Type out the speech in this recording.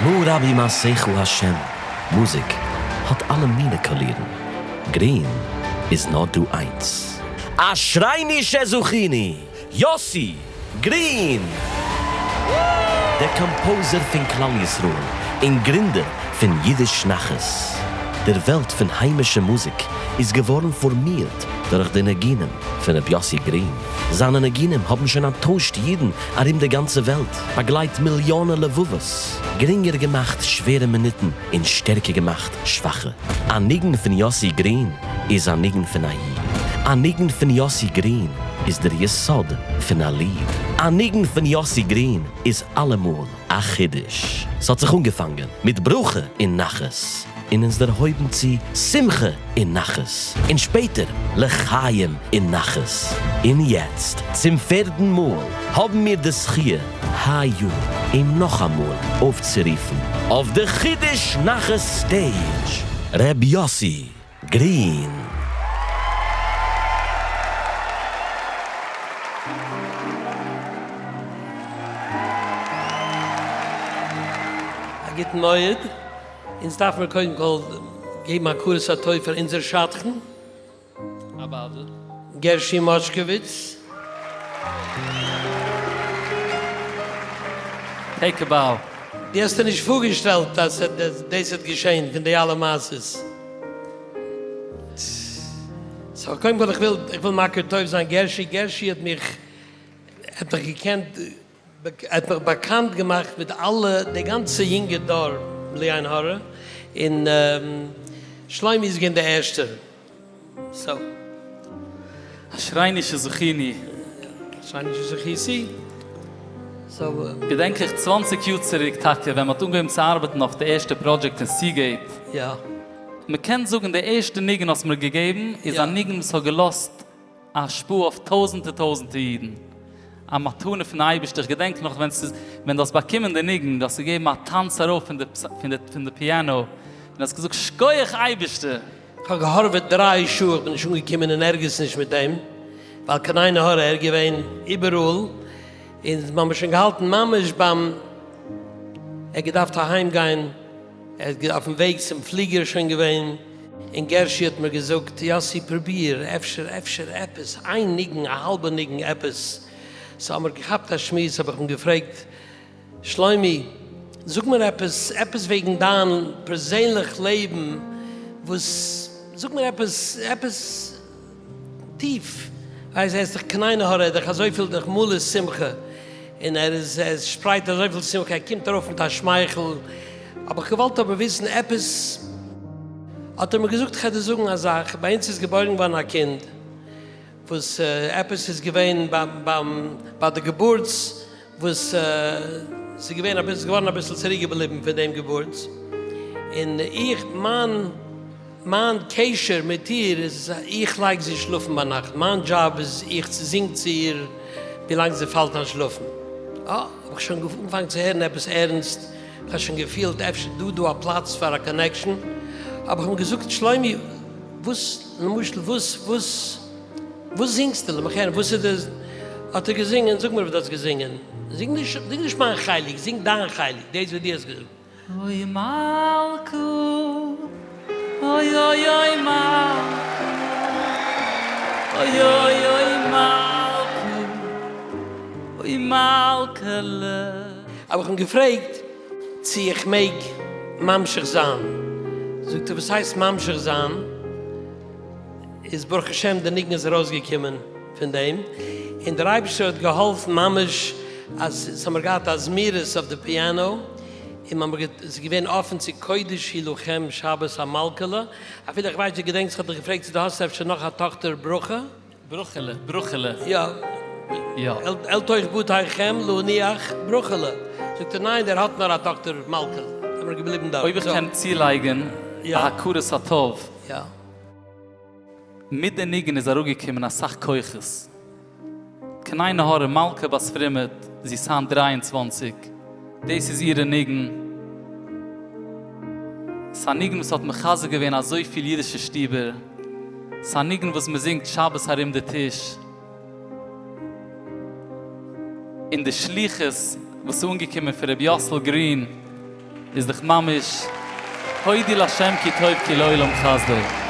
מה רבו מעשיך השם, מוזיק האט אלע מינע קאלירן, גרין איז נאר דא איינס. אשרינו שזכינו! יאסי גרין! דער composer פון כלל ישראל און גרינדער פון אידיש נחת. דער וועלט פון היימישע מוזיק איז געווארן פארמירט דורך די ניגונים פון ר' יאסי גרין. זיינע ניגונים האבן שוין אנטוישט אידן ארום די גאנצע וועלט, באגלייט מיליאנען לבבות, גרינגער געמאכט שווערע מינוטן און שטערקער געמאכט שוואכע. א ניגון פון יאסי גרין איז א ניגון פון א איד. א ניגון פון יאסי גרין איז דער יסוד פון א ליד. א ניגון פון יאסי גרין איז אלעמאל א חידוש. ס'האט זיך אנגעפאנגען מיט ברכה און נחת, און אונז דערהויבן צו שמחה און נחת, און שפעטער לחיים און נחת. און יעצט, צום פערדן מאל, האבן מיר די זכיה היי יאר אים נאכאמאל אויפצורופן אויף די חידוש נחת stage, ר' יאסי גרין. א גוטן מועד. אונז דארף מיר קודם כל געבן הכרת הטוב פאר אונזער שדכן. גערשי מאשקאוויץ. Take a bow. דו האסט דיר נישט פארגעשטעלט אז דאס וועט געשען פון די אלע מעשות. So קודם כל איך וויל איך וויל מכיר טוב זיין גערשי, גערשי האט מיך האט מיך געקענט האט מיך באקאנט געמאכט מיט אלע די גאנצע יונגע דור בלי עין הרע, און שלומי איז געווען די ערשטער. So. אשרינו שזכינו. אשרינו שזכיתי. So. געדענק איך 20 יאר צוריק טאקע ווען מ'האט אנגעהויבן צו ארבעטן אויף די ערשטע project אין Seagate. יא. מ'קען זאגן די ערשטע ניגון האסט מיר געגעבן איז א ניגון וואס האט געלאזט א השפעה אויף טויזענטער טויזענטער אידן. א מתנה פון אייבערשטער. איך געדענק נאך ווען ס'איז ווען דו האסט באקומען די ניגון, דו האסט געגעבן א טאנץ ארויף פון די פון די פון די piano, און האסט געזאגט שקויעך אייבערשטער! כ'האב געהארוועט דריי שעה, איך בין נישט אנגעקומען אין ערגעץ נישט מיט דעם, ווייל קיין עין הרע ער געווען איבעראל, און מ'האמיר שוין געהאלטן ממש ביים ער געדארפט אהיים גיין, ער איז אויפן וועג צום פליגער שוין געווען, און גערשי האט מיר געזאגט, יאסי פרוביר, אפשר אפשר עפעס, איין ניגון, א האלבע ניגון, עפעס. So האמיר געכאפט א שמועס, האב איך אים געפרעגט, שלומי, זאג מיר עפעס, עפעס וועגן דיין פערזענליך לעבן, וואס, זאג מיר עפעס, עפעס טיף, ווייסט, ער איז דאך קיין עין הרע, ער איז דאך אזויפיל דאך מלא שמחה, און ער איז, ער שפרייט אזויפיל שמחה, ער קומט ארויף מיט א שמייכל, האב איך געוואלט אבער וויסן עפעס, האט ער מיר געזאגט, כ'על דיר זאגן א זאך, ביי אונז איז געבוירן געווארן א קינד, וואס עפעס איז געווען ביים, ביי די געבורטס, וואס ס'איז געווען אביסל, געווארן אביסל צוריקגעבליבן פון דעם געבורטס, און איך, מיין, מיין קשר מיט איר איז, איך לייג זי שלאפן ביינאכט, מיין דזשאב איז איך זינג צו איר ווילאנג זי פאלט איין שלאפן. אה, האב איך שוין אנגעפאנגען צו הערן עפעס ערנסט, איך האב שוין געפילט אפשר דא דא א פלאץ פאר א connection, האב איך אים געזאגט, שלומי, וואס, למשל, וואס, וואס. וואס זינגסטו? לאמיך הערן, וואס איז די. האט ער געזינגען, זאג מיר וואס דו האסט געזינגען. זינג נישט, זינג נישט מיין חלק, זינג דיין חלק, דאס וואס דו האסט געזאגט. אוי מלכה, אוי אוי אוי מלכה, אוי אוי אוי מלכה, אוי מלכה'לע. האב איך אים געפרעגט צו איך מעג ממשיך זיין, זאגט ער וואס הייסט ממשיך זיין? איז ברוך השם די ניגון איז ארויסגעקומען פון דעם, און דער אייבערשטער האט געהאלפן ממש אז עס האמיר געהאט א זמירות אויף די piano, און מ'האמיר גע עס איז געווען אפען צו קודש היא לכם שבת המלכה'לע, אפילו איך ווייס דו געדענקסט איך האב דיך געפרעגט צו דו האסט אפשר נאך א טאכטער ברכה. ברכה'לע, ברכה'לע. יא. יא. אל תוך בתיכם להניח ברכה'לע. זאגט ער ניין דער האט נאר א טאכטער מלכה'לע. זעמיר געבליבן דארט. אויב איך קען צולייגן א הכרת הטוב. יא. מיט די ניגון איז אראפגעקומען אסאך כוחות. קיין עין הרע מלכה בת פרימעט, זי איז היינט 23, דאס איז אירע ניגון. ס'איז א ניגון וואס האט מחזק געווען אזויפיל אידישע שטיבער. ס'איז א ניגון וואס מ'זינגט שבת ארום די טיש. און די שליחות וואס איז אנגעקומען פון רבי יאסל גרין. איז דאך ממש הודו לה' כי טוב כי לעולם חסדו.